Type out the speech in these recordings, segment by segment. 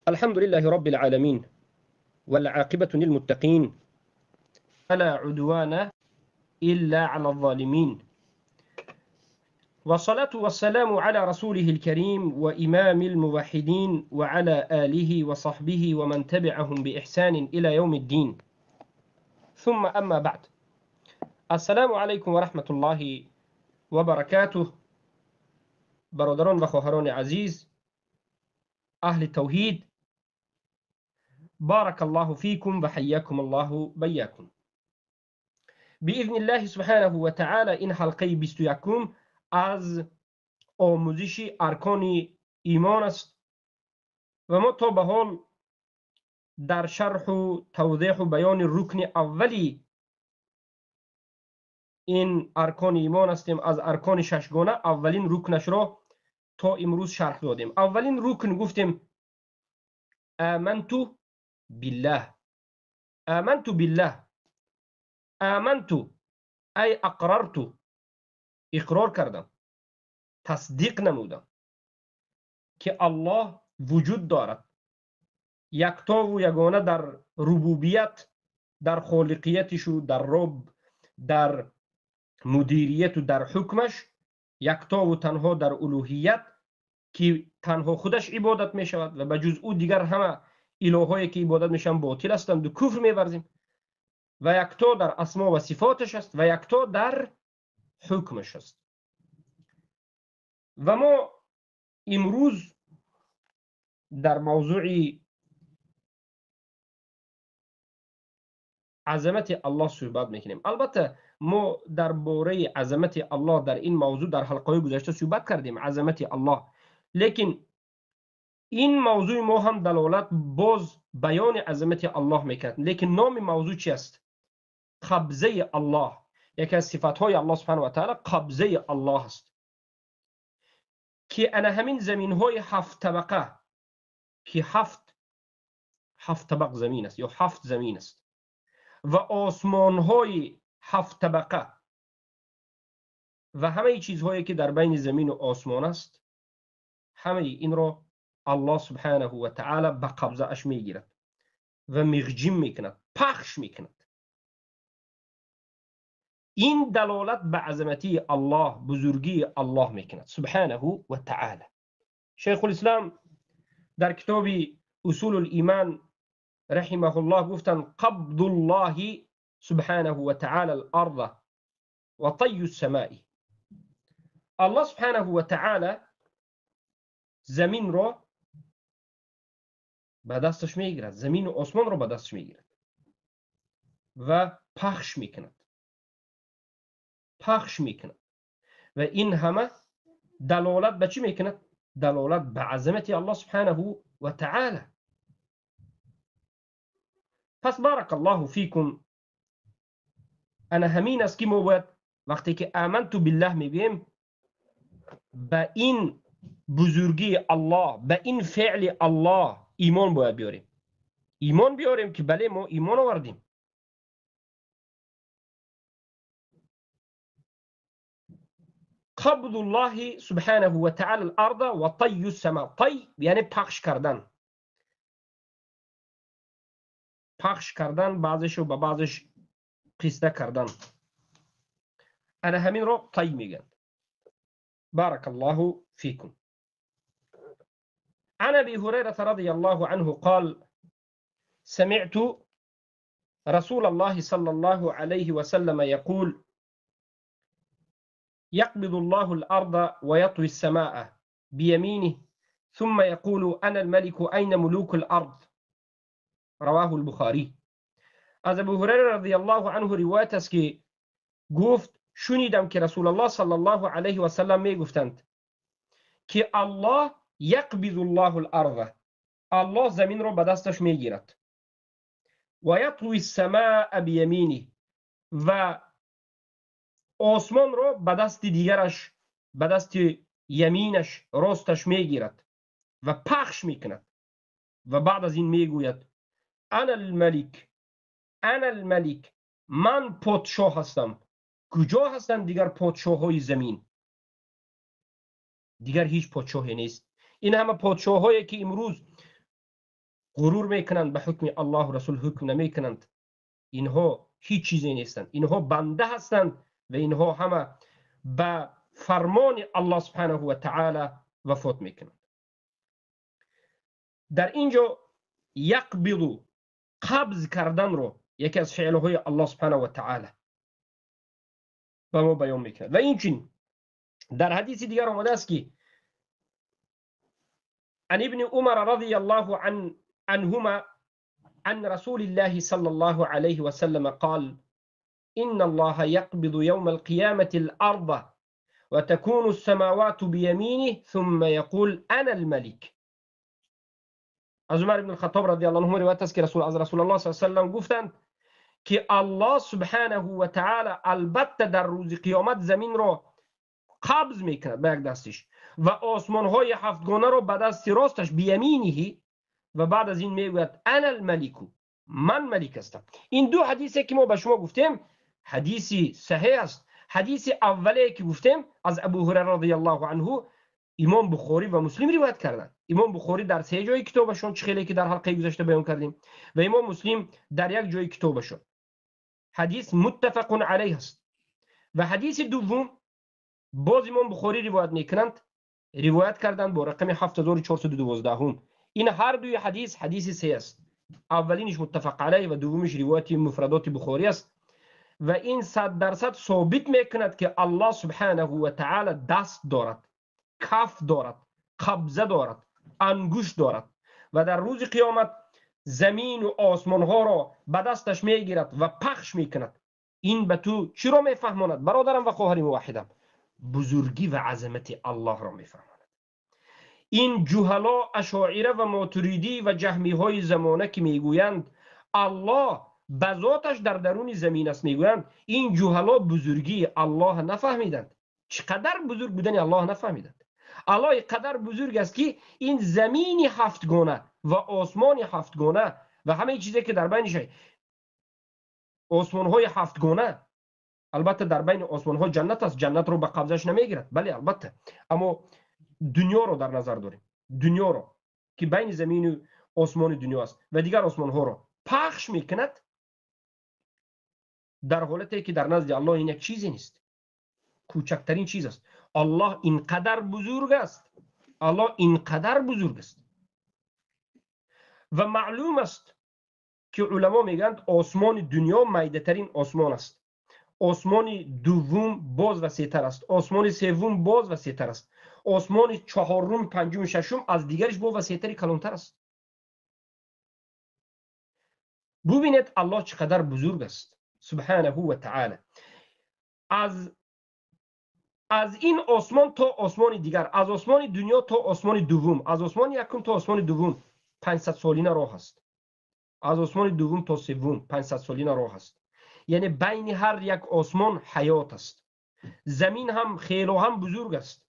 الحمد لله رب العالمين والعاقبة للمتقين فلا عدوان إلا على الظالمين والصلاة والسلام على رسوله الكريم وإمام الموحدين وعلى آله وصحبه ومن تبعهم بإحسان إلى يوم الدين ثم أما بعد السلام عليكم ورحمة الله وبركاته برادران و خواهران عزیز اهل توحید بارك الله فيكم وحياكم الله بياكم بإذن الله سبحانه وتعالى این حلقه 21 از آموزش ارکان ایمان است و ما تا به حال در شرح و توضیح و بیان رکن اولی این ارکان ایمان هستیم. از ارکان ششگانه اولین رکنش را تا امروز شرح دادیم. اولین رکن گفتیم آمنت بالله. آمنت بالله، آمنت ای اقررت، اقرار کردم، تصدیق نمودم که الله وجود دارد، یکتا و یگانه در ربوبیت، در خالقیتش و در رب، در مدیریت و در حکمش، یکتا و تنها در الوهیت که تنها خودش عبادت می شود و به جز او دیگر همه الههایی که عبادت میشن باطل هستند و کفر میورزیم، و یکتا در اسما و صفاتش است و یکتا در حکمش است. و ما امروز در موضوع عظمت الله صحبت میکنیم. البته ما در باره عظمت الله در این موضوع در حلقه گذشته صحبت کردیم، عظمت الله، لیکن این موضوع ما هم دلالت باز بیان عظمت الله میکرد. لیکن نام موضوع چی است؟ قبضه الله. یکی از صفاتهای الله سبحانه و تعالی قبضه الله است که انا همین زمین های هفت طبقه که هفت طبق زمین است یا هفت زمین است و آسمان های هفت طبقه و همه چیزهایی که در بین زمین و آسمان است، همه این را الله سبحانه و تعالی به قبضه اش میگیرد و مغجیم میکند، پخش میکند. این دلالت به عظمتی الله، بزرگی الله میکند سبحانه و تعالی. شیخ الاسلام در کتاب اصول الایمان رحمه الله گفتند قبض الله سبحانه و تعالی الارض و طی السماء. الله سبحانه و تعالی زمین را به دستش میگیرد، زمین و آسمان را به دستش میگیرد و پخش میکند، پخش میکند. و این همه دلالت به چی میکند؟ دلالت به عظمت الله سبحانه و تعالی. پس بارک الله فیکم، انا همین است که ما باید وقتی که آمنت بالله میگیم به این بزرگی الله، به این فعل الله ایمان باید بیاریم، ایمان بیاریم که بله ما ایمان آوردیم. قبض الله سبحانه و تعالی الارض و طی السماء. طی یعنی پخش کردن، پخش کردن، بعضش و به بعضش قسته کردن، انا همین رو طی میگن. بارك الله فيكم. عن أبي هريرة رضي الله عنه قال سمعت رسول الله صلى الله عليه وسلم يقول يقبض الله الأرض ويطوي السماء بيمينه ثم يقول أنا الملك أين ملوك الأرض. رواه البخاري. از ابو هریره رضی الله عنه روایت است که گفت شنیدم که رسول الله صلی الله علیه و سلم می گفتند که الله یقبض الله الارض، الله زمین را به دستش میگیرد، و یطوی السماء بیمینه، و آسمان را به دست دیگرش، به دست یمینش، راستش میگیرد و پخش میکند. و بعد از این میگوید انا الملک، انا الملک، من پادشاه هستم. کجا هستند دیگر پادشاه های زمین؟ دیگر هیچ پادشاهی نیست. این همه پادشاه هایی که امروز ғурур мекунанд, ба ҳукми Аллоҳу Расул ҳукм намекунанд, инҳо ҳеҷ чизе нестанд, инҳо банда ҳастанд ва инҳо ҳама ба фармони Аллоҳ субҳанаҳу ва таъала вафот мекунанд. Дар инҷо яқбилу қабз карданро яке аз феълҳои Аллоҳ субҳанаҳу ва таъала ба мо баён мекунад. Ва инчунин дар ҳадиси дигар омадааст ки عن ابن عمر رضي الله عنهما عن رسول الله صلى الله عليه وسلم قال: إن الله يقبض يوم القيامة الأرض وتكون السماوات بيمينه ثم يقول أنا الملك. از عمر بن الخطاب رضی الله عنه روایت است که از رسول الله صلی الله علیه و سلم گفتند که الله سبحانه و تعالی البته در روز قیامت زمین را قبض میکند به یک دستش و آسمانهای هفتگانه را به دست راستش بیمینه و بعد از این میگوید انا الملک، من ملک هستم. این دو حدیثی که ما به شما گفتیم حدیثی صحیح است. حدیث اولی که گفتیم از ابو هریره رضی الله عنه امام بخاری و مسلم روایت کردند. امام بخاری در سه جای کتابشون چه خیلی که در حلقه گذشته بیان کردیم و امام مسلم در یک جای کتابشون. حدیث متفق علیه است. و حدیث دوم باز امام بخاری روایت میکنند، روایت کردند با رقم 7412. این هر دوی حدیث حدیث سه است. اولینش متفق علیه و دومش روایت مفردات بخاری است و این 100% ثابت میکند که الله سبحانه و تعالی دست دارد، کف دارد، قبضه دارد، انگشت دارد و در روز قیامت زمین و آسمان ها را به دستش میگیرد و پخش میکند. این به تو چی را میفهماند برادرم و خواهر موحدم؟ بزرگی و عظمت الله را میفهماند. این جهلا، اشاعره و ماتریدی و جهمی های زمانه که میگویند الله به ذاتش در درون زمین است، میگویند این جهلا بزرگی الله نفهمیدند. چقدر بزرگ بودن الله نفهمیدند. الله قدر بزرگ است که این زمین هفتگانه و آسمان هفتگانه و همه چیزی که در بینش، آسمان های هفتگانه، البته در بین آسمان ها جنت است، جنت رو به قبضش نمیگیرد، بله البته، اما دنیا رو در نظر داریم، دنیا رو که بین زمین و آسمان دنیا است و دیگر آسمان ها رو پخش میکند، در حالتی که در نزد الله این یک چیزی نیست، کوچکترین چیز است. الله اینقدر بزرگ است، الله اینقدر بزرگ است و معلوم است که علما میگند آسمان دنیا میده ترین آسمان است، آسمان دوم باز وسیع‌تر است، آسمان سوم باز وسیع‌تر است، آسمان چهارم، پنجم، ششم از دیگرش با وسیع‌تر کلانتر است. ببینید الله چقدر بزرگ است سبحانه و تعالی. از این آسمان تا آسمان دیگر، از آسمان دنیا تا آسمان دوم، از آسمان یکم تا آسمان دوم 500 سالینه راه است، از آسمان دوم تا سوم 500 سالینه راه است. یعنی بین هر یک آسمان حیات است. زمین هم خیلی هم بزرگ است.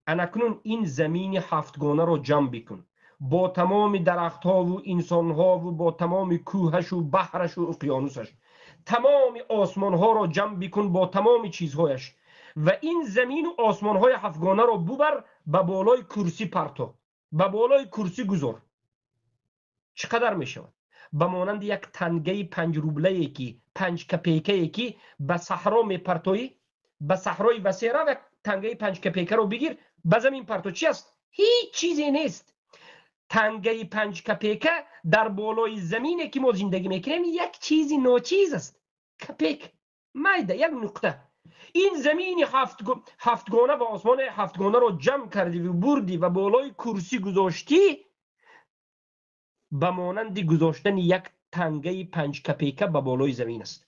انکنون این زمین هفتگانه را جمع بکن با تمام درختها و انسانها و با تمام کوهش و بحرش و اقیانوسش، تمام آسمانها را جمع بکن با تمام چیزهایش و این زمین و آسمانهای هفتگانه را ببر به بالای کرسی پرتو، به بالای کرسی گذار. چقدر می شود؟ به مانند یک تنگه 5 روبله که 5 کپیکه که به صحرا می پرتویی، به صحرای وسیع را و تنگه 5 کپیکه رو بگیر به زمین پرتو، چی است؟ هیچ چیزی نیست. تنگه 5 کپیکه در بالای زمینی که ما زندگی میکنیم یک چیزی ناچیز است، کپیک مایده، یک نقطه. این زمین هفتگانه و آسمان هفتگانه رو جمع کردی و بردی و بالای کرسی گذاشتی، به مانند گذاشتن یک تنگه 5 کپیکه به بالای زمین است.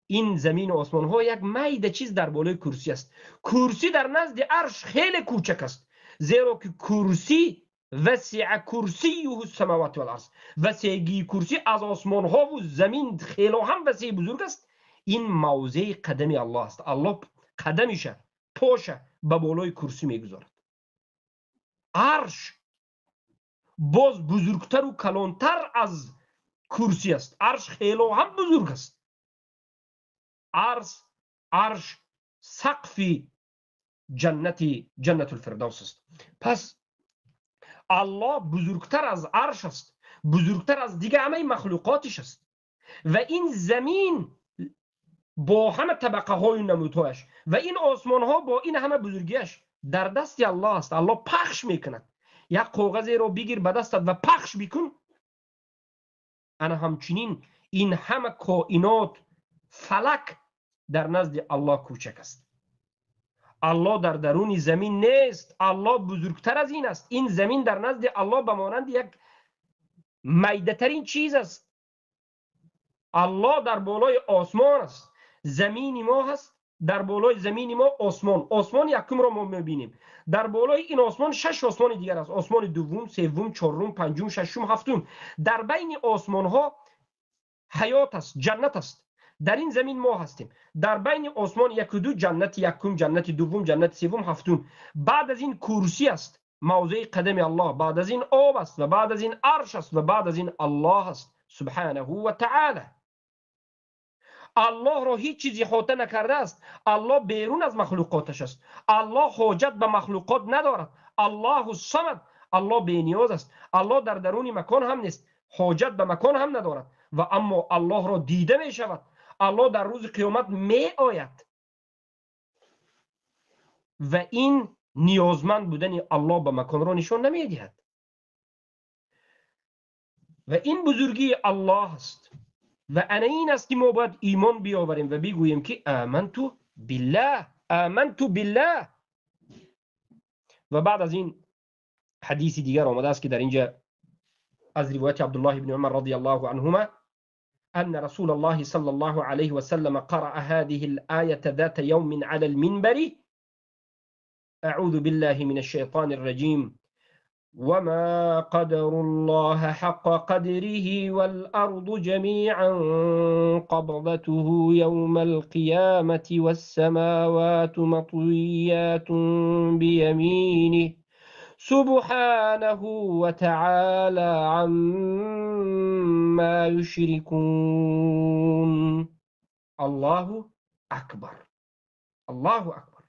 این زمین و آسمان ها یک میده چیز در بالای کرسی است. کرسی در نزد عرش خیلی کوچک است، زیرا که کرسی وسع کرسیه السماوات والارض، وسیعی کرسی از آسمان ها و زمین خیلی هم وسیع بزرگ است. این موضع قدم الله است. الله قدمش پاشه به بالای کرسی میگذارد. عرش باز بزرگتر و کلانتر از کرسی است. عرش خیلی هم بزرگ است. عرش سقف جنت الفردوس است. پس Аллоҳ бузургтар аз арш аст, бузургтар аз дига ҳамаи махлуқотиш аст. Ва ин замин бо ҳама табақаҳою намудҳояш ва ин осмонҳо бо ин ҳама бузургиаш дар дасти Аллоҳ аст. Аллоҳ пахш мекунад. Як коғазеро бигир ба дастат ва пахш бикун. Ана ҳамчунин ин ҳама коинот, фалак дар назди Аллоҳ кӯчак аст. Аллоҳ дар даруни замин нест, Аллоҳ бузургтар аз ин аст. Ин замин дар назди Аллоҳ ба монанди як майдатарин чиз аст. Аллоҳ дар болои осмон аст. Замини мо ҳаст, дар болои замини мо осмон. Осмони якумро мо мебинем. Дар болои ин осмон шаш осмони дигар аст. Осмони дуввум, севум, чорум, панҷум, шашум, ҳафтум. Дар байни осмонҳо ҳаёт аст, ҷаннат аст. Дар ин замин мо ҳастем. Дар байни осмон яку ду ҷаннати якум, ҷаннати дуввум, ҷаннати севум, ҳафтум. Баъд аз ин курсӣ аст, мавзеи қадами Аллоҳ. Баъд аз ин об аст ва баъд аз ин арш аст ва баъд аз ин Аллоҳ аст субҳанаҳу ва таъала. Аллоҳро ҳеҷ чиз иҳота накардааст. Аллоҳ берун аз махлуқоташ аст. Аллоҳ ҳоҷат ба махлуқот надорад. Аллоҳу самад. Аллоҳ бениёз аст. Аллоҳ дар даруни макон ҳам нест, ҳоҷат ба макон ҳам надорад. Ва аммо Аллоҳро дида мешавад. Аллоҳ дар рӯзи қиёмат меояд. Ва ин ниёзманд будани Аллоҳ ба маконро нишон намедиҳад. Ва ин бузургии Аллоҳ аст. Ва ана ин аст ки мо бояд имон биёварем ва бигӯем ки аманту биллаҳ, аманту биллаҳ. Ва баъд аз ин ҳадиси дигар омадааст ки дар инҷа аз ривояти Абдуллоҳ ибни Умар радияллоҳу анҳума أن رسول الله صلى الله عليه وسلم قرأ هذه الآية ذات يوم على المنبر: أعوذ بالله من الشيطان الرجيم، وما قدر الله حق قدره والأرض جميعا قبضته يوم القيامة والسماوات مطويات بيمينه سبحانه وتعالى عما يشركون. الله أكبر، الله أكبر.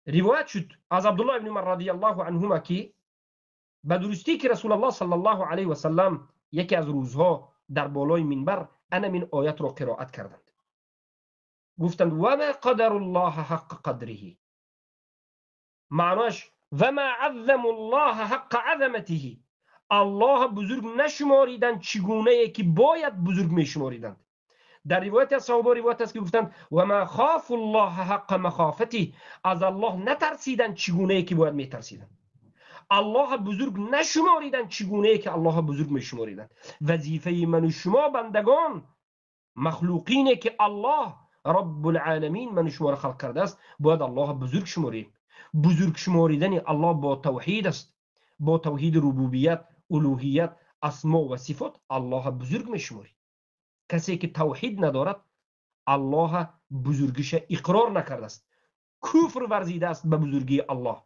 ривоят шуд аз Абдуллоҳ ибни Умар радияллоҳу анҳума ки ба дурустӣ ки Расулаллоҳ саллаллоҳу алайҳи васаллам яке аз рӯзҳо дар болои минбар ана мин оятро қироат карданд. Гуфтанд: вама қадаруллоҳа ҳаққа қадриҳи. Маъноаш вама аззамуллоҳа ҳаққа азаматиҳи. Аллоҳ бузург нашумориданд чӣ гунае ки бояд бузург мешумориданд. Дар ривояте аз саҳоба ривоят аст ки гуфтанд: вама хофуллоҳа ҳаққа махофатиҳ. Аз Аллоҳ натарсиданд чӣ гунае ки бояд метарсиданд. Аллоҳ бузург нашумориданд чӣ гунае ки Аллоҳ бузург мешумориданд. Вазифаи ману шумо бандагон, махлуқине ки Аллоҳ Раббулъоламин ману шуморо халқ кардааст, бояд Аллоҳ бузург шуморем. Бузург шуморидани Аллоҳ бо тавҳид аст. Бо тавҳиди рубубият, улуҳият, асмо ва сифот Аллоҳ бузург мешуморид. Касе ки тавҳид надорад, Аллоҳ бузургиша иқрор накардааст, куфр варзидааст ба бузургии Аллоҳ.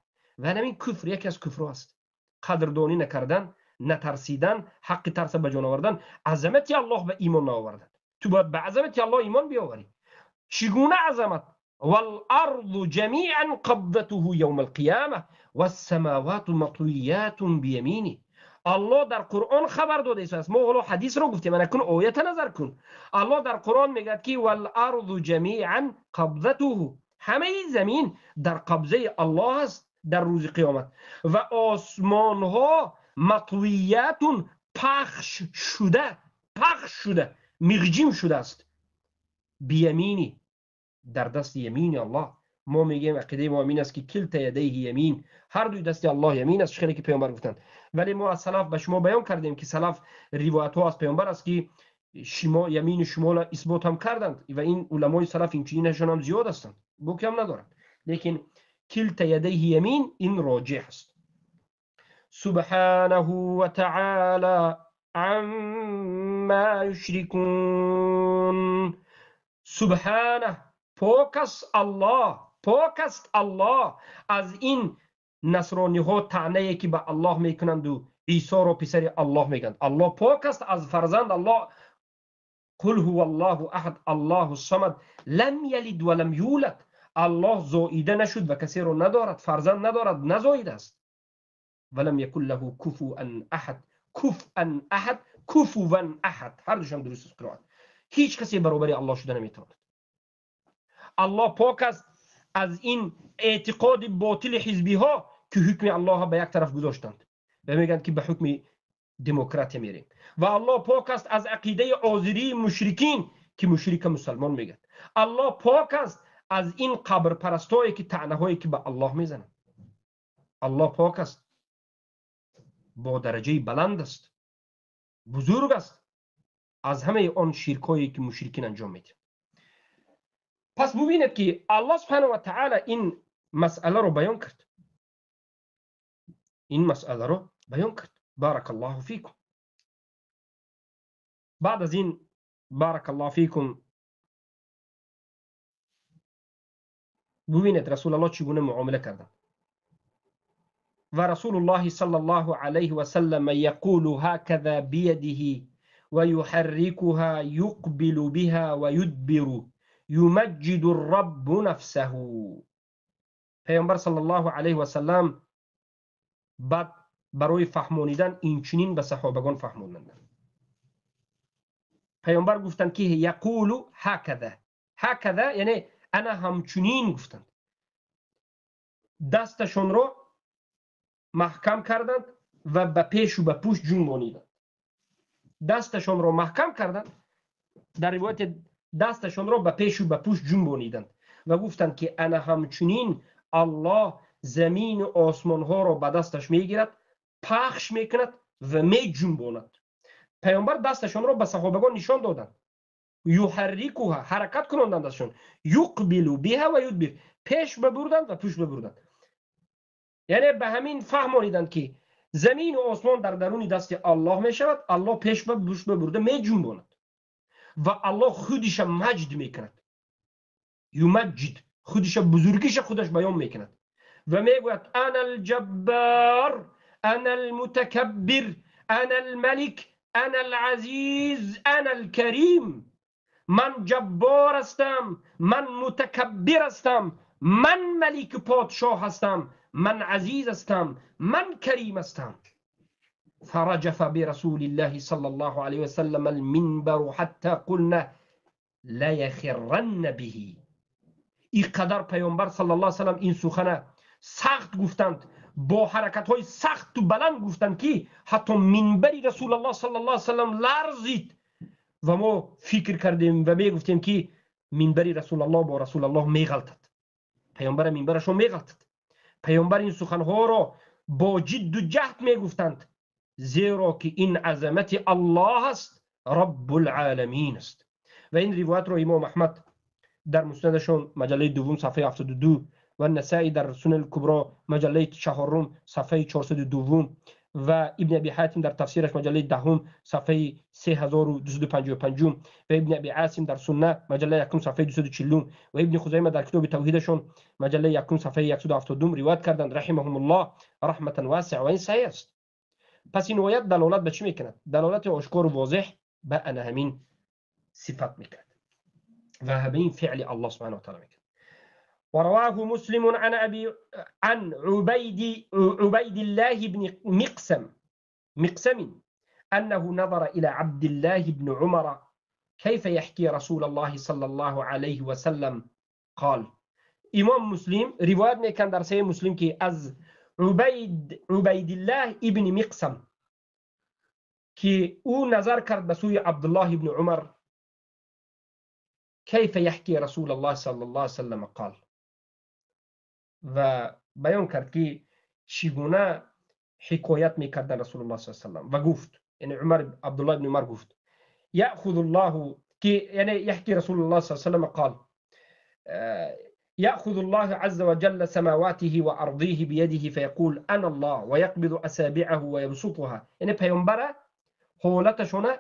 Ва ҳамин куфр яке аз куфрҳо аст. Қадрдонӣ накардан, натарсидан, ҳаққи тарса ба ҷон овардан, азамати Аллоҳ ба имон наовардан. Ту бояд ба азамати Аллоҳ имон биёварӣ. Чӣ гуна азамат? والأرض جميعا قبضته يوم القيامة والسماوات مطويات بيمينه. الله در قرآن خبر داده است. ما حالا حدیث رو گفتیم، اکنون آیت نظر کن. الله در قرآن میگه که والارض جمیعا قبضته، همه زمین در قبضه الله است در روز قیامت، و آسمان ها مطویات پخش شده، پخش شده، مغجیم شده است، بیمینی، در دست یمین الله. ما میگیم عقیده ما این است که کلتا یدیه یمین، هر دوی دست الله یمین است، خیلی که پیامبر گفتند. ولی ما از سلف به شما بیان کردیم که سلف روایت ها از پیامبر است که شما یمین و شمال اثبات هم کردند و این علمای سلف این چنینشون هم زیاد هستند، بوکی هم ندارند. لیکن کلتا یدیه یمین این راجح است. سبحانه و تعالی عما یشرکون. سبحانه، پاک است الله، پاک است الله از این نصرانی ها طعنه که به الله میکنند و عیسی را پسر الله میگند. الله پاک است از فرزند الله. قل هو الله احد الله الصمد لم یلد ولم یولد. الله زاییده نشد و کسی را ندارد، فرزند ندارد، نزاییده است. ولم يكن له كفوا أحد. كفءا أحد، كفوا أحد، هر دوشم درست است قرائت. هیچ کسی برابر الله شده نمیتواند. الله پاک است از این اعتقاد باطل حزبی ها که حکم الله به یک طرف گذاشتند و میگن که به حکم دموکراتی میریم، و الله پاک است از عقیده آذری مشرکین که مشرک مسلمان میگن. الله پاک است از این قبر پرستایی که طعنه هایی که به الله میزنند. الله پاک است، با درجه بلند است، بزرگ است از همه آن شرکایی که مشرکین انجام میدن. پس ببینید که الله سبحانه و تعالی این مسئله رو بیان کرد، این مسئله رو بیان کرد. بارک الله فیکم. بعد از این بارک الله فیکم ببینید رسول الله چگونه معامله کردند. و رسول الله صلی الله علیه و سلم یقول هكذا بيده ويحركها يقبل بها ويدبر يمجد الرب نفسه. پیامبر صلی الله علیه و سلم بعد برای فهمانیدن این چنین به صحابگان فهماندند. پیامبر گفتند که یقول هكذا، هكذا یعنی انا همچنین گفتند. دستشون رو محکم کردند و به پیش و به پشت جنبانیدند. دستشون رو محکم کردند، در روایت دستشون رو به پیش و به پشت جنبانیدند و گفتند که انا همچنین الله زمین و آسمان ها رو به دستش میگیرد، پخش میکند و میجنباند. پیامبر دستشون رو به صحابگان نشان دادند. یحرکوها، حرکت کنندند دستشون، یقبل بها و یدبر، پیش ببردند و پشت ببردند. یعنی به همین فهمانیدند که زمین و آسمان در درون دست الله می شود، الله پیش به پشت ببرده می جنباند و الله خودش مجد میکند. یمجد، خودش بزرگیش خودش بیان میکند و میگوید انا الجبار، انا المتکبر، انا الملک، انا العزیز، انا الکریم. من جبار هستم، من متکبر هستم، من ملک پادشاه هستم، من عزیز هستم، من کریم هستم. فرجف برسول الله صلى الله عليه وسلم المنبر حتى قلنا لا يخرن به. این قدر پیامبر صلی الله علیه و سلم این سخن سخت گفتند، با حرکت های سخت و بلند گفتند که حتی منبر رسول الله صلی الله علیه و سلم لرزید و ما فکر کردیم و می گفتیم که منبر رسول الله با رسول الله میغلطد، پیامبر منبرش رو میغلطد. پیامبر این سخنها را با جد و جهد میگفتند، زیرا که این عظمت الله است، رب العالمین است. و این روایت را امام احمد در مسندشون مجله دوم صفحه 72 و نسائی در سنن الکبرا مجله چهارم صفحه 402 و ابن ابی حاتم در تفسیرش مجله دهم صفحه 3255 و ابن ابی عاصم در سنه مجله یکم صفحه 240 و ابن خزیمه در کتاب توحیدشون مجله یکم صفحه 172 روایت کردند رحمهم الله رحمتا واسعه. و این صحیح است. پس این روایت دلالت به چی میکند؟ دلالت آشکار و واضح به ان همین صفت میکند و همین فعل الله سبحانه و تعالی میکند. ورواه مسلم عن أبي عن عبيد الله بن مقسم أنه نظر إلى عبد الله بن عمر كيف يحكي رسول الله صلى الله عليه وسلم قال. إمام مسلم روایت میکند در صحیح مسلم که از عبید الله ابن مقسم که او نظر کرد به سوی عبدالله بن عمر كيف يحكي رسول الله صلى الله عليه وسلم قال، و بیان کرد که چگونه حکایت میکردن رسول الله صلی الله علیه و سلم و گفت، یعنی عمر عبدالله بن عمر گفت یأخذ الله که یعنی يحكي رسول الله صلی الله علیه و سلم قال يأخذ الله عز وجل سماواته وأرضيه بيده فيقول أنا الله ويقبض أصابعه ويبسطها. یعنی پیامبر حالتشونه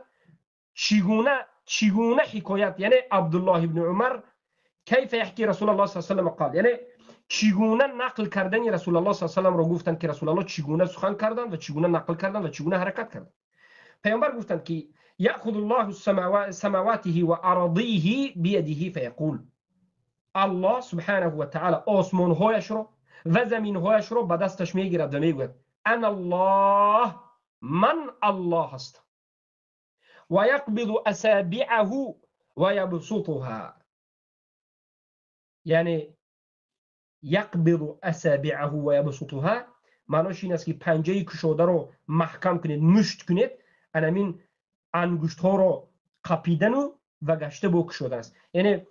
چگونه حکایت، یعنی عبدالله بن عمر کیف یحکی رسول الله صلی الله علیه و سلم قال، یعنی چگونه نقل کردن رسول الله صلی الله علیه و سلم رو گفتند که رسول الله چگونه سخن کردند و چگونه نقل کردند و چگونه حرکت کردند. پیامبر گفتند که یأخذ الله سماواته و ارضیه بیده فیقول، الله سبحانه و تعالی آسمانهایش رو و زمینهایش رو به دستش میگیرد و میگوید أنا الله، من الله هستم. ويقبض أصابعه ويبسطها، یعنی یقبض اصابعه و یبسطها معناش این است که پنجه کشاده رو محکم کنید، مشت کنید، انمین انگشت ها رو قپیدن و گشته با کشاده است. یعنی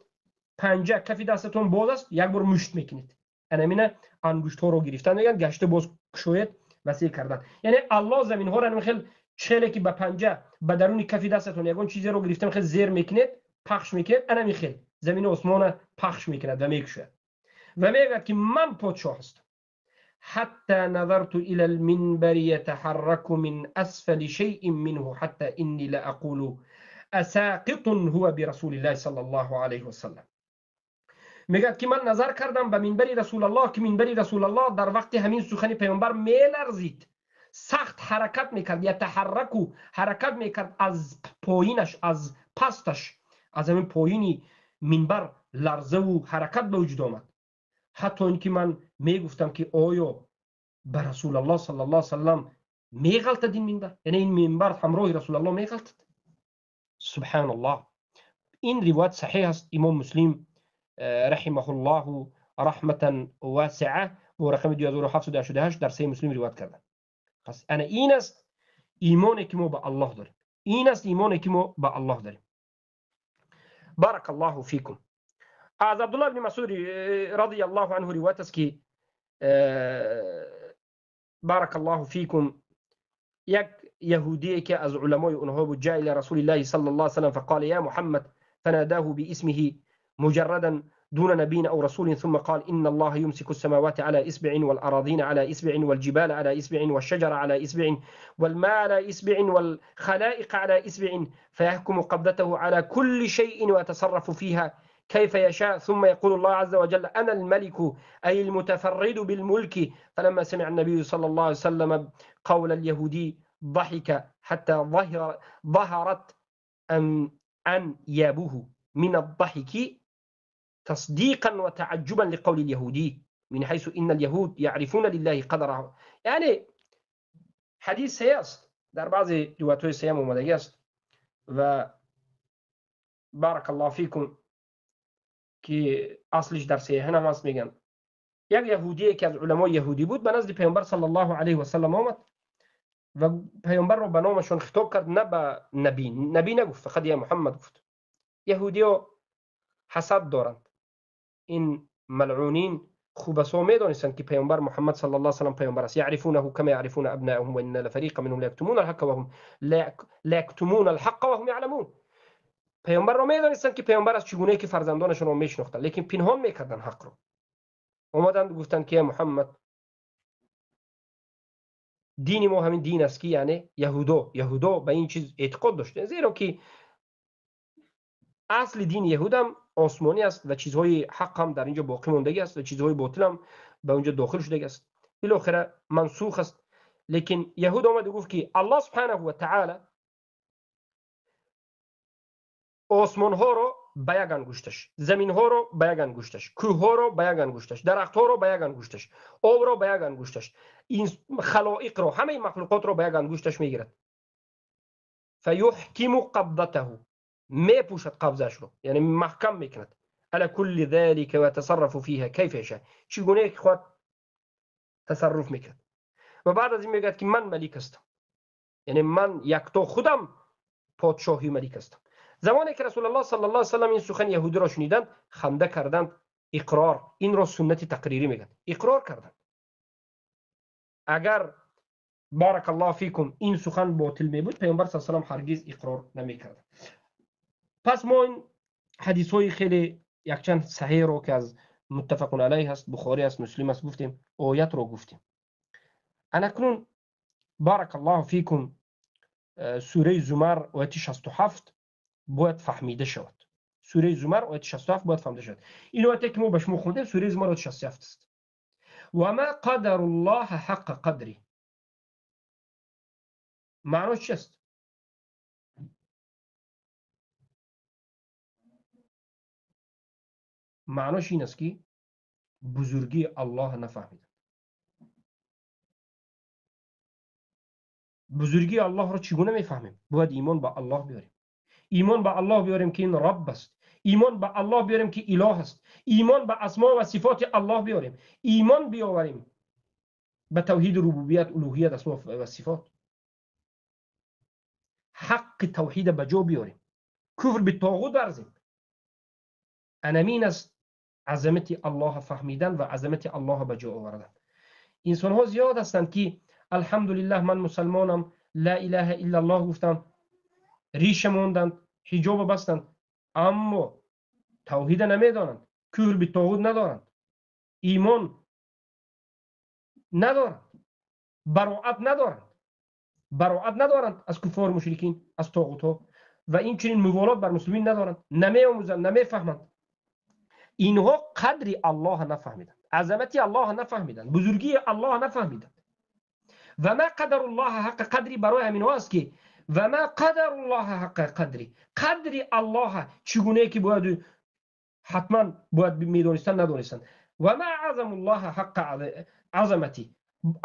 پنجه کفی دستتون باز است، یک بار مشت میکنید، انمین انگشت ها رو گرفتن میگن، گشته باز کشوید وسیع کردن. یعنی الله زمین ها رو خیلی چله که با پنجه به درون کفی دستتون یگان چیزی رو گرفتن خیلی زیر میکنید، پخش میکنید، انمی خیلی زمین آسمان پخش میکند و میکشد و میگه که من پادشاه هستم. حتى نظرت إلى المنبر يتحرك من أسفل شيء منه حتى إني لأقول أساقط هو برسول الله صلى الله عليه وسلم. میگه که من نظر کردم به منبر رسول الله که منبر رسول الله در وقت همین سخن پیامبر میلرزید، سخت حرکت میکرد، یتحرکو حرکت میکرد از پایینش، از پستش، از همین پایینی منبر لرزه و حرکت به وجود آمد. حتی اینکه من میگفتم که آیا به رسول الله صلی الله علیه وسلم میغلطد این منبر، یعنی این منبر همراه رسول الله میغلطد. سبحان الله. این روایت صحیح است، امام مسلم رحمه الله رحمة واسعه و رقم 2788 در صحیح مسلم روایت کردن. پس انا این است ایمانی که ما به الله داریم، این است ایمانی که ما به الله داریم. بارک الله فیکم. از عبدالله بن مسعود رضی الله عنه روایت است که بارک الله فیکم یک یهودی که از علمای اونها بود، جاء الى رسول الله صلی الله علیه وسلم فقال یا محمد، فناداه باسمه مجردا دون نبي أو رسول، ثم قال إن الله يمسك السماوات على إسبع والأراضين على إسبع والجبال على إسبع والشجر على إسبع والماء على إسبع والخلائق على إسبع، فيحكم قبضته على كل شيء ويتصرف فيها كيف يشاء، ثم يقول الله عز وجل أنا الملك أي المتفرد بالملك. فلما سمع النبي صلى الله عليه وسلم قول اليهودي ضحك حتى ظهرت أنيابه من الضحك تصديقا وتعجبا لقول اليهودي، من حيث إن اليهود يعرفون لله قدره. یعنی حدیث صحیح است، در بعضی روایت‌های صحیح آمده است و بارک الله فیکم که اصلش در صحیح هم هست. میگن یک یهودی که از علمای یهودی بود به نزد پیامبر صلی الله علیه و سلم آمد و پیامبر رو به نامشون خطاب کرد، نه به نبی، نبی نگفت، فقط یا محمد گفت. یهودی‌ها حسد دارند، این ملعونین خوب میدانستند که پیامبر محمد صلی الله علیه و سلم پیامبر است. یعرفونه کما یعرفون ابناءهم وان لفریقا منهم لیکتمون الحق وهم لا یکتمون الحق وهم یعلمون. پیامبر رو میدانستند که پیامبر است، چگونه که فرزندانشون رو میشناختند، لیکن پنهان میکردن حق رو. اومدند گفتند که محمد دین ما همین دین است که یعنی یهودا به این چیز اعتقاد داشتند، زیرا که اصل دین یهود هم آسمانی است و چیزهای حق هم در اینجا باقی ماندگی است و چیزهای باطل هم به اونجا داخل شده است، بالاخره منسوخ است. لیکن یهود آمد و گفت که الله سبحانه و تعالی آسمان ها رو به یک انگشتش، زمین ها رو به یک انگشتش، کوه ها رو به یک انگشتش، درخت ها رو به یک انگشتش، آب رو به یک انگشتش، این خلائق رو، همه مخلوقات رو به یک انگشتش میگیرد. فیحکم قبضته، میپوشد قبضش رو، یعنی محکم میکند. على كل ذلك وتصرف فيها كيف يشاء، چگونه که خود تصرف میکرد. و بعد از این میگه که من ملک هستم، یعنی من یکتا خودم پادشاهی ملک هستم. زمانی که رسول الله صلی الله علیه و سلم این سخن یهودی را شنیدند، خنده کردند، اقرار، این را سنت تقریری میگن، اقرار کردند. اگر بارک الله فیکم این سخن باطل می بود، پیامبر صلی الله علیه و سلم هرگز اقرار نمیکرد. پس ما این حدیث های خیلی یکچند صحیح رو که از متفق علیه هست، بخاری است، مسلم است، گفتیم، آیت رو گفتیم. اکنون بارک الله فیکم سوره زمر آیت 67 باید فهمیده شود. سوره زمر آیت 67 باید فهمیده شود. این آیت که ما به شما خوندیم سوره زمر آیت 67 است. و ما قدر الله حق قدری، معناش چیست؟ معناش این است که بزرگی الله نفهمیدند. Бузургии Аллоҳро чӣ гуна мефаҳмем? Бояд имон ба Аллоҳ биёрем. Имон ба Аллоҳ биёрем, ки ин Рабб аст. Имон ба Аллоҳ биёрем, ки илоҳ аст. Имон ба асмо ва сифоти Аллоҳ биёрем. Имон биёварем ба тавҳиди рубубият, улуҳият, асмо ва сифот. Ҳаққи тавҳида ба ҷо биёрем. Куфр битоғут варзем. Анамин аст азамати Аллоҳ фаҳмидан ва азамати Аллоҳ ба ҷо овардан. Инсонҳо зиёд ҳастанд, ки алҳамдулиллаҳ, ман мусалмонам, ла илаҳа иллаллоҳ гуфтанд, риша монданд, ҳиҷоба бастанд, аммо тавҳида намедонанд, куфр битоғут надоранд, имон надоранд, бароат надоранд, бароат надоранд аз куффор, мушрикин, аз тоғутҳо ва инчунин муволот бар муслимин надоранд, намеомӯзанд, намефаҳманд. Инҳо қадри Аллоҳ нафаҳмиданд, азамати Аллоҳ нафаҳмиданд, бузургии Аллоҳ нафаҳмиданд. Ва ма қадаруллоҳа ҳаққа қадри барои ҳаминҳо аст, ки ва ма қадаруллоҳа ҳаққа қадри, қадри Аллоҳ чӣ гунае ки бояд ҳатман бояд медонистанд, надонистанд. Ва ма азамуллоҳа ҳаққа азамати,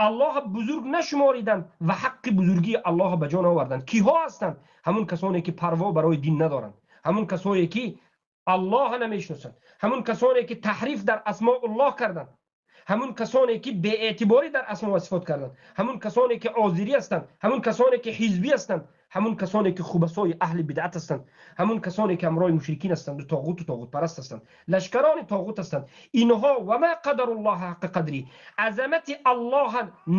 Аллоҳ бузург нашумориданд ва ҳаққи бузургии Аллоҳ ба ҷон оварданд. Киҳо ҳастанд? Ҳамун касоне ки парво барои дин надоранд, ҳамун касое ки Аллоҳ намешиносанд, ҳамун касоне ки таҳриф дар асмоуллоҳ карданд, ҳамун касоне ки беэътиборӣ дар асмо ва сифот карданд, ҳамун касоне ки озирӣ ҳастанд, ҳамун касоне ки ҳизбӣ ҳастанд, ҳамун касоне ки хубасои аҳли бидъат ҳастанд, ҳамун касоне ки ҳамроҳи мушрикин ҳастанд, тоғуту тоғутпараст ҳастанд, лашкарони тоғут ҳастанд. Инҳо ва ма қадаруллоҳа ҳаққа қадри, азамати Аллоҳ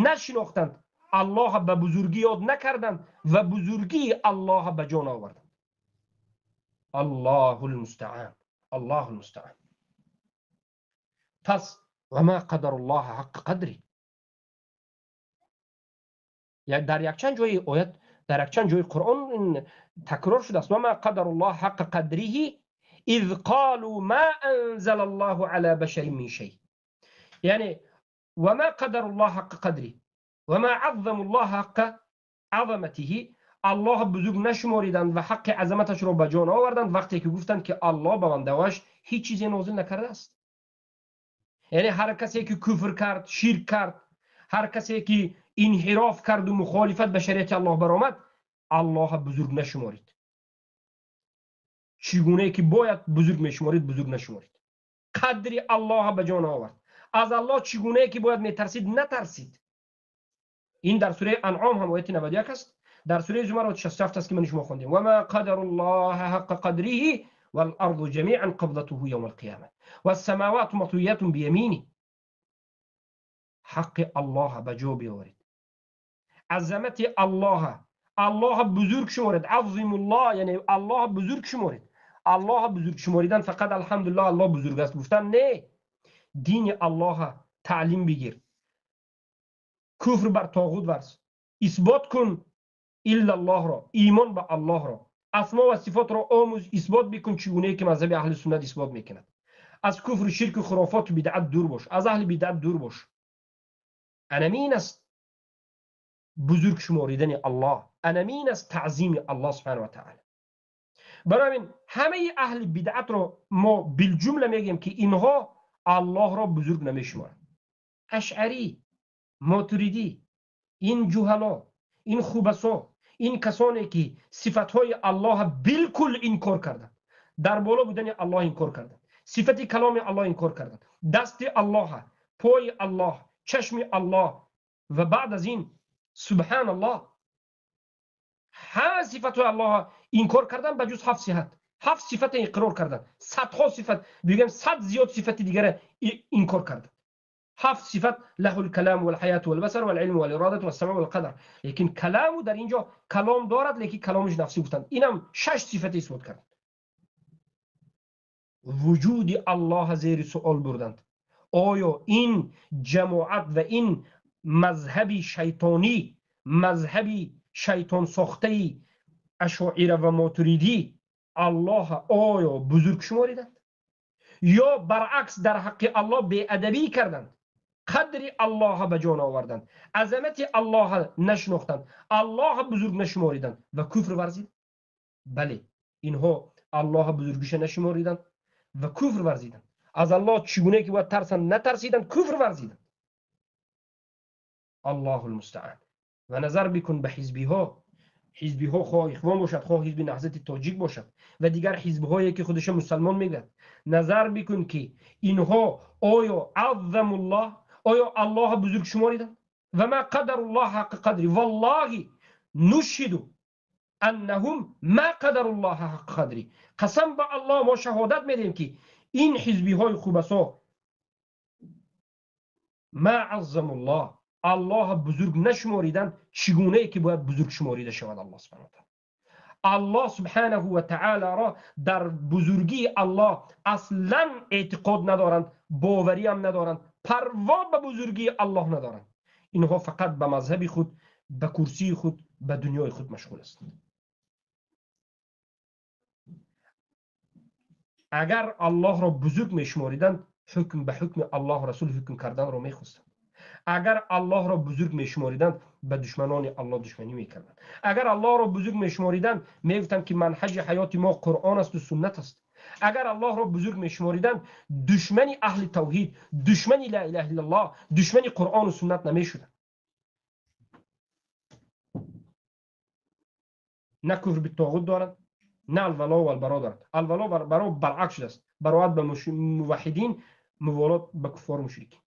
нашинохтанд, Аллоҳ ба бузургӣ ёд накарданд ва бузургии Аллоҳ ба ҷон оварданд. Аллоҳул мустаан, Аллоҳул мустаан. Пас ва ма қадаруллоҳа ҳаққа қадри, дар якчанд ҷои оят, дар якчанд ҷои Қуръон ин такрор шудааст. Ва ма қадаруллоҳ ҳаққа қадриҳи из қолу ма анзалаллоҳу ала башарин мин шай. Яъне ва ма қадаруллоҳ ҳаққа қадри ва ма аззамуллоҳ ҳаққа азаматиҳи, Аллоҳ бузург нашумориданд ва ҳаққи азаматашро ба ҷон оварданд вақте ки гуфтанд, ки Аллоҳ ба бандаваш ҳеҷ чизе нозил накардааст. Яъне ҳар касе ки куфр кард, ширк кард, ҳар касе ки инҳироф карду мухолифат ба шариати Аллоҳ баромад, Аллоҳ бузург нашуморид. Чӣ гунае ки бояд бузург мешуморид, бузург нашуморид. Қадри Аллоҳ ба ҷон овард. Аз Аллоҳ чӣ гунае ки бояд метарсид, натарсид. Ин дар сураи Анъом ҳам ояти 91 аст, дар сураи Зумар ояти 67 аст, ки ман шумо хондем. Ва ма қадаруллоҳа ҳаққа қадриҳи вал-арзу ҷамиан қабзатуҳу явмал қиёма вассамавату матвиятун биямини. Ҳаққи Аллоҳ ба ҷо биёваред, азамати Аллоҳ, Аллоҳ бузург шуморед. Азимуллоҳ, яъне Аллоҳ бузург шуморед. Аллоҳ бузург шуморидан фақат алҳамдулиллоҳ, Аллоҳ бузург аст гуфтан не. Дини Аллоҳ таълим бигир, куфр бар тоғут варз, исбот кун иллаллоҳро, имон ба Аллоҳро, асмо ва сифотро омӯз, исбот бикун чӣ гунае ки мазҳаби аҳли суннат исбот мекунад. Аз куфру ширку хурофоту бидъат дур бош, аз аҳли бидъат дур бош. Анамин аст бузург шуморидани Аллоҳ, анамин аст таъзими Аллоҳ субҳанаҳу ва таъала. Барои ҳамин ҳамаи аҳли бидъатро мо билҷумла мегӯем, ки инҳо Аллоҳро бузург намешуморанд. Ашъарӣ, Мотуридӣ, ин ҷуҳало, ин хубасо, ин касоне ки сифатҳои Аллоҳ билкул инкор карданд, дар боло будани Аллоҳ инкор карданд, сифати каломи Аллоҳ инкор карданд, дасти Аллоҳ, пои Аллоҳ, чашми Аллоҳ ва баъд аз ин субҳаналлоҳ ҳама сифатҳои Аллоҳ инкор карданд ба ҷуз ҳафт сифат. Ҳафт сифата иқрор карданд, садҳо сифат, бигӯем сад зиёд сифати дигара инкор карданд. Ҳафт сифат: лаҳул калам вал ҳаяту вал басар вал илму вал иродату вас-самъу вал-қадар. Лекин каламу дар инҷо калом дорад, лекин каломиш нафсӣ гуфтанд. Инам шаш сифата исбот карданд. Вуҷуди Аллоҳ зери суол бурданд. Оё ин ҷамоат ва ин мазҳаби шайтонӣ, мазҳаби шайтонсохтаи ашоира ва мотуридӣ Аллоҳ оё бузург шумориданд ё баръакс дар ҳаққи Аллоҳ беадабӣ карданд, қадри Аллоҳ ба ҷон оварданд, азамати Аллоҳ нашинохтанд, Аллоҳ бузург нашумориданд ва куфр варзиданд? Бале, инҳо Аллоҳ бузургиша нашумориданд ва куфр варзиданд. Аз Аллоҳ чӣ гунае ки бояд тарсанд, натарсиданд, куфр варзиданд. Аллоҳул мустаан. Ва назар бикун ба ҳизбиҳо. Ҳизбиҳо хоҳ Ихвон бошад, хоҳ ҳизби Наҳзати Тоҷик бошад ва дигар ҳизбҳое ки худашон мусалмон мегӯянд. Назар бикун ки инҳо оё аззамуллоҳ, оё Аллоҳ бузург шумориданд? Ва ма қадаруллоҳ ҳаққа қадри. Валлоҳи нушҳиду аннаҳум ма қадаруллоҳ ҳаққа қадри. Қасам ба Аллоҳ мо шаҳодат медиҳем ки ин ҳизбиҳои хубасо ма аззамуллоҳ, Аллоҳ бузург нашумориданд чӣ гунае ки бояд бузург шуморида шавад. Аллоҳ субҳанаҳу ва таъоло, Аллоҳ субҳанаҳу ва таъолоро дар бузургии Аллоҳ аслан эътиқод надоранд, бовариам надоранд, парво ба бузургии Аллоҳ надоранд. Инҳо фақат ба мазҳаби худ, ба курсии худ, ба дунёи худ машғул ҳастанд. Агар Аллоҳро бузург мешумориданд, ҳукм ба ҳукми Аллоҳ расул ҳукм карданро мехостанд. Агар Аллоҳро бузург мешумориданд, ба душманони Аллоҳ душманӣ мекарданд. Агар Аллоҳро бузург мешумориданд, мегуфтанд ки манҳаҷи ҳаёти мо Қуръон аст ва суннат аст. Агар Аллоҳро бузург мешумориданд, душмани аҳли тавҳид, душмани ла илаҳа иллаллоҳ, душмани Қуръону суннат намешуданд. На куфр битоғут доранд, на алвало ва албаро доранд. Алвало ва албаро баръакс шудааст. Бароат ба муваҳҳидин, муволот ба куффору мушрикин.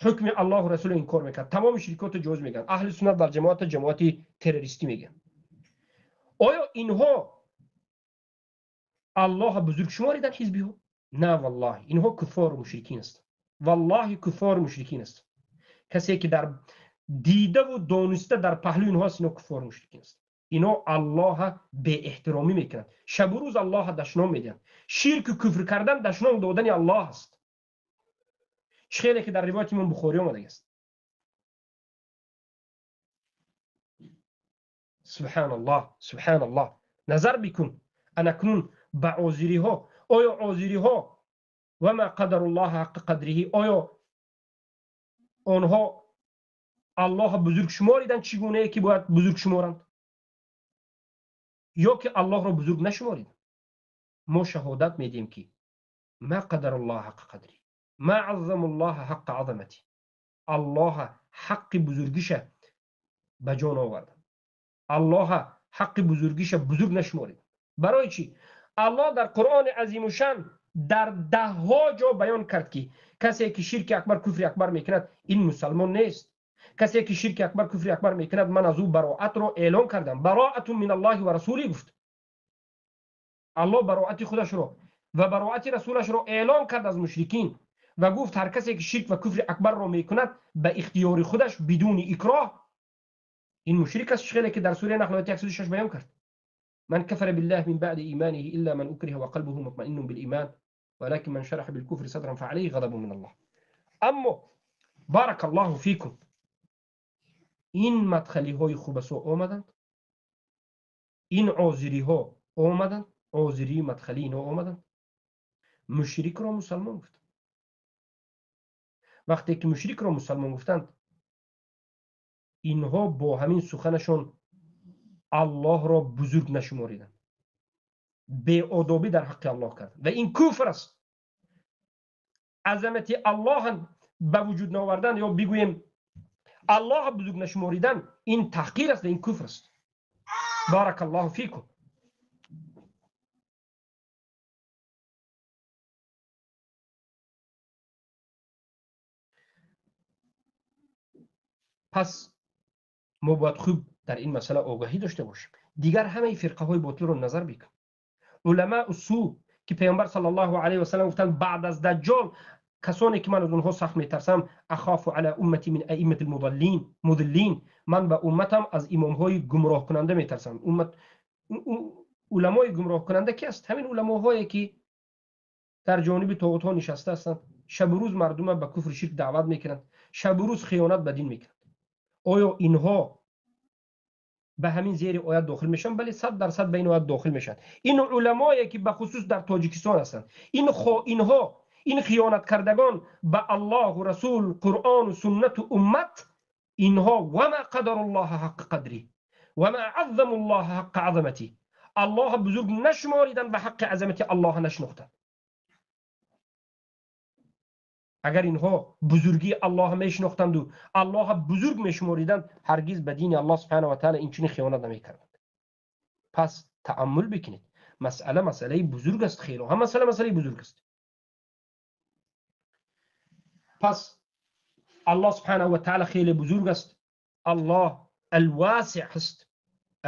Ҳукми Аллоҳу расулро инкор мекард, тамоми ширкотро ҷоиз мегӯянд, аҳли суннат вал ҷамоатро ҷамоати террористӣ мегӯянд. Оё инҳо Аллоҳро бузург шумориданд ҳизбиҳо? На валлоҳи, инҳо куффору мушрикин ҳастанд. Валлоҳи куффору мушрикин ҳастанд. Касе ки дар дидаву дониста дар паҳлӯи инҳо аст, инҳо куффору мушрикин ҳастанд. Инҳо Аллоҳро беэҳтиромӣ мекунанд, шабу рӯз Аллоҳро дашном медиҳанд. Ширку куфр кардан дашном додани Аллоҳ аст. Чӣ хеле ки дар ривояти имом Бухорӣ омадааст. Субҳаналлоҳ, субҳаналлоҳ. Назар бикун анакнун ба озириҳо. Оё озириҳо ва ма қадаруллоҳ ҳаққа қадриҳи, оё онҳо Аллоҳро бузург шумориданд чӣ гунае ки бояд бузург шуморанд, ё ки Аллоҳро бузург нашумориданд? Мо шаҳодат медиҳем ки ма қадаруллоҳ ҳаққа қадри, ма аззамуллоҳ ҳаққа азамати, Аллоҳ ҳаққи бузургиша ба ҷон оварданд, Аллоҳ ҳаққи бузургиша бузург нашумориданд. Барои чӣ? Аллоҳ дар Қуръони азимушшан дар даҳҳо ҷо баён кард ки касе ки ширки акбар, куфри акбар мекунад, ин мусалмон нест. Касе ки ширки акбар, куфри акбар мекунад, ман аз ӯ бароатро эълон кардам. Бароатун мин Аллоҳи ва расулӣ гуфт. Аллоҳ бароати худашро ва бароати расулашро эълон кард аз мушрикин ва гуфт ҳар касе ки ширк ва куфри акбарро мекунад ба ихтиёри худаш бидуни икроҳ, ин мушрик аст. Хеле ки дар сураи Наҳл ояти 106 баён кард: ман кафара биллаҳи мин баъди иманиҳи илла ман укриҳа ва қалбуҳу мутмаиннун билиман валакин ман шараҳа билкуфри садран фаалайҳи ғадабун мин Аллоҳ. Аммо баракаллоҳу фикум, ин мадхалиҳои хубасо омаданд, ин озириҳо омаданд, озирии мадхалии инҳо омаданд, мушрикро мусалмон гуфтанд. Вақте ки мушрикро мусалмон гуфтанд, инҳо бо ҳамин суханашон Аллоҳро бузург нашумориданд, беодобӣ дар ҳаққи Аллоҳ карданд ва ин куфр аст. Азамати Аллоҳ ба вуҷуд наовардан ё бигӯем Аллоҳ бузург нашуморидан, ин таҳқир аст ва ин куфр аст. Баракаллоҳу фикум. Пас мо бояд хуб дар ин масъала огаҳӣ дошта бошем. Дигар ҳамаи фирқаҳои ботилро назар бикун. Уламаи су ки паёмбар саллаллоҳу алайҳи васаллам гуфтанд баъд аз даҷҷол касоне ки ман аз онҳо сахт метарсам, ахофу ала уммати мин аиммати мудиллин, ман ба умматам аз имомҳои гумроҳкунанда метарсам. Уламои гумроҳкунанда ки аст? Ҳамин уламоҳое ки дар ҷониби тоғутҳо нишаста ҳастанд, шабу рӯз мардума ба куфру ширк даъват мекунанд, шабу рӯз хиёнат ба дин мекунанд. Оё инҳо ба ҳамин зери оят дохил мешаванд? Бале, 100% ба ин оят дохил мешаванд. Ин уламое ки ба хусус дар Тоҷикистон ҳастанд, инҳо, ин хиёнаткардагон ба Аллоҳу расул, Қуръону суннату уммат, инҳо вама қадаруллоҳа ҳаққа қадри вама аззамуллоҳа ҳаққа азамати, Аллоҳ бузург нашумориданд, ба ҳаққи азамати Аллоҳ нашинохтанд. Агар инҳо бузургии Аллоҳ мешинохтанду Аллоҳ бузург мешумориданд, ҳаргиз ба дини Аллоҳ субҳанаҳу ва таъала инчунин хиёнат намекарданд. Пас тааммул бикунед. Масъала масъалаи бузург аст, хело ҳам масъала масъалаи бузург аст. Пас Аллоҳ субҳанаҳу ва таъала хеле бузург аст. Аллоҳ алвосеъ аст,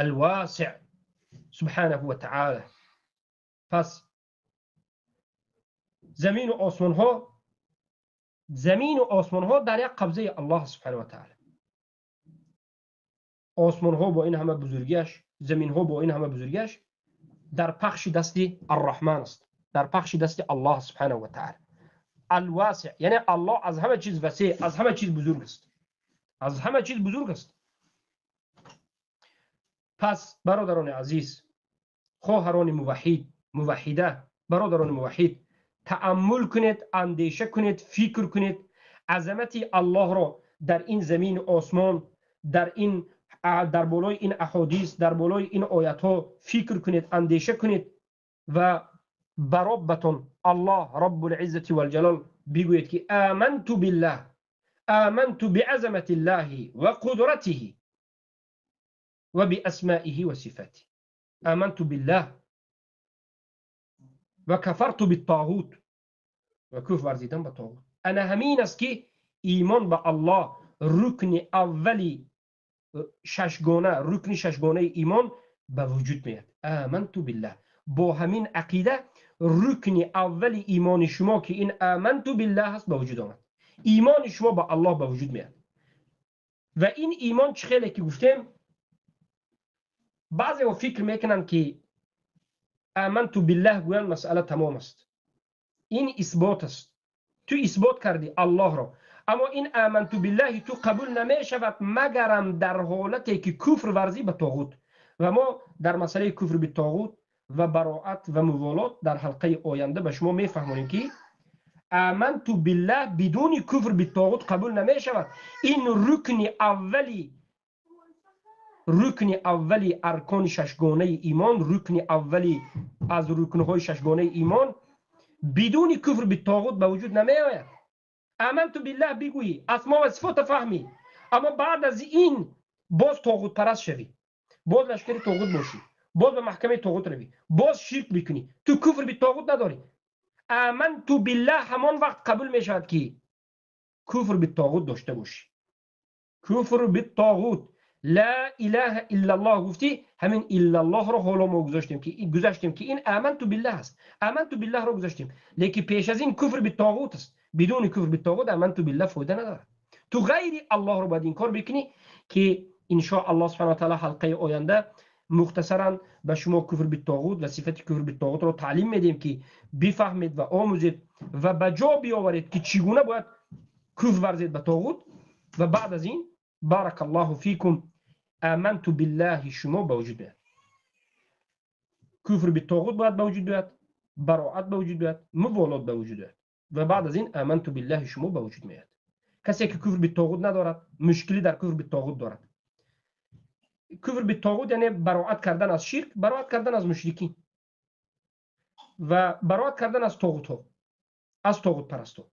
алвосеъ субҳанаҳу ва таъала. Пас замину осмонҳо, замину осмонҳо дар як қабзаи Аллоҳ субҳанаҳу ва таъала. Осмонҳо бо ин ҳама бузургиаш, заминҳо бо ин ҳама бузургиаш дар пахши дасти Арраҳман аст, дар пахши дасти Аллоҳ субҳанаҳу ва таъала. Алвосеъ яъне Аллоҳ аз ҳама чиз васеъ, аз ҳама чиз бузург аст, аз ҳама чиз бузург аст. Пас бародарони азиз, хоҳарони муваҳҳид, муваҳҳида, бародарони муваҳҳид, тааммул кунед, андеша кунед, фикр кунед азамати Аллоҳро дар ин замин осмон, дар болои ин аҳодис, дар болои ин оятҳо фикр кунед, андеша кунед ва ба Роббатон Аллоҳ Роббул Иззати вал Ҷалол бигӯед ки аманту биллаҳ, аманту биазаматиллаҳи ва қудратиҳи ва биасмаиҳи ва сифатиҳи. Аманту биллаҳ ва кафарту биттоғут, ва куфр варзидан ба тоғут. Ана ҳамин аст ки имон ба Аллоҳ рукни аввали шашгона, рукни шашгонаи имон ба вуҷуд меяд. Аманту биллаҳ. Бо ҳамин ақида рукни аввали имони шумо ки ин аманту биллаҳ аст ба вуҷуд омад. Имони шумо ба Аллоҳ ба вуҷуд меяд. Ва ин имон чӣ хеле ки гуфтем, баъзеҳо фикр мекунанд ки аманту биллаҳ гӯянд масъала тамом аст. Ин исбот аст. Ту исбот кардӣ Аллоҳро, аммо ин аманту биллаҳи ту қабул намешавад магарам дар ҳолате ки куфр варзӣ ба тоғут. Ва мо дар масъалаи куфр битоғут ва бароат ва муволот дар ҳалқаи оянда ба шумо мефаҳмонем ки аманту биллаҳ бидуни куфр битоғут қабул намешавад. Ин рукни аввали, рукни аввали аркони шашгонаи имон, рукни аввали аз рукнҳои шашгонаи имон бидуни куфр битоғут ба вуҷуд намеояд. Аманту биллаҳ бигӯӣ, асмо ва сифота фаҳмӣ, аммо баъд аз ин боз тоғутпараст шавӣ, боз лашкари тоғут бошӣ, боз ба маҳкамаи тоғут равӣ, боз ширк бикунӣ, ту куфр битоғут надорӣ. Аманту биллаҳ ҳамон вақт қабул мешавад ки куфр битоғут дошта бошӣ. Куфр битоғут, ла илаҳа иллаллоҳ гуфтӣ, ҳамин иллаллоҳро ҳоло мо гузаштем ки ин аманту биллаҳ аст. Аманту биллаҳро гузаштем, лекин пеш аз ин куфр битоғут аст. Бидуни куфр битоғут аманту биллаҳ фоида надорад. Ту ғайри Аллоҳро бояд инкор бикунӣ ки иншоаллоҳ субҳанаҳу ва таъала ҳалқаи оянда мухтасаран ба шумо куфр битоғут ва сифати куфр битоғутро таълим медиҳем ки бифаҳмед ва омӯзед ва ба ҷо биёваред ки чӣ гуна бояд куфр варзед ба тоғут. Ва баъд аз ин баракаллоҳу фикум аманту биллаҳи шумо ба вуҷуд биёяд. Куфр битоғут бояд ба вуҷуд биёяд, бароат ба вуҷуд биёяд, муволот ба вуҷуд биёяд ва баъд аз ин аманту биллаҳи шумо ба вуҷуд меояд. Касе ки куфр битоғут надорад, мушкилӣ дар куфр битоғут дорад. Куфр битоғут яъне бароат кардан аз ширк, бароат кардан аз мушрикин ва бароат кардан аз тоғутҳо, аз тоғутпарастҳо.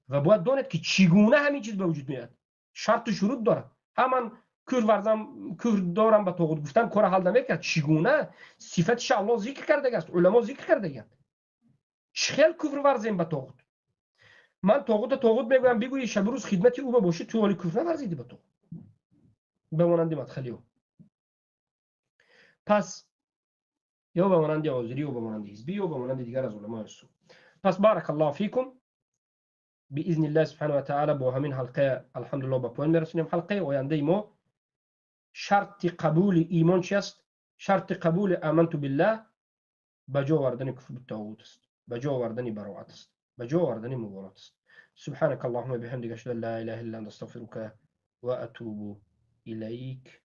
Ва бояд донед ки чӣ гуна ҳамин чиз ба вуҷуд меояд. Шарту шурут дорад. Ҳаман куфр варзам, куфр дорам ба тоғут гуфтан кора ҳал намекард. Чӣ гуна сифатиша Аллоҳ зикр кардагааст, уламо зикр кардагианд. Чӣ хел куфр варзем ба тоғут? Ман тоғута тоғут мегӯям, бигӯӣ шабу рӯз хидмати ӯ бошӣ, ту ҳоли куфр наварзидӣ ба тоғут, ба монанди мадхалиҳо. Пас ё ба монанди ҳозирӣ, ё ба монанди ҳизбӣ, ё ба монанди дигар аз уламои су. Пас баракаллоҳу фикум, биизниллаҳи субҳанаҳу ва таъала бо ҳамин ҳалқа алҳамдулиллоҳ ба поён мерасонем. Ҳалқаи ояндаи мо шарти қабули имон чи аст? Шарти қабули аманту биллаҳ ба ҷо овардани куфр битоғут аст, ба ҷо овардани бароат аст, ба ҷо овардани муволот аст. Субҳанака аллоҳумма биҳамдика, ашҳаду ан ла илаҳа илла анта, астағфирука ва атубу илайк.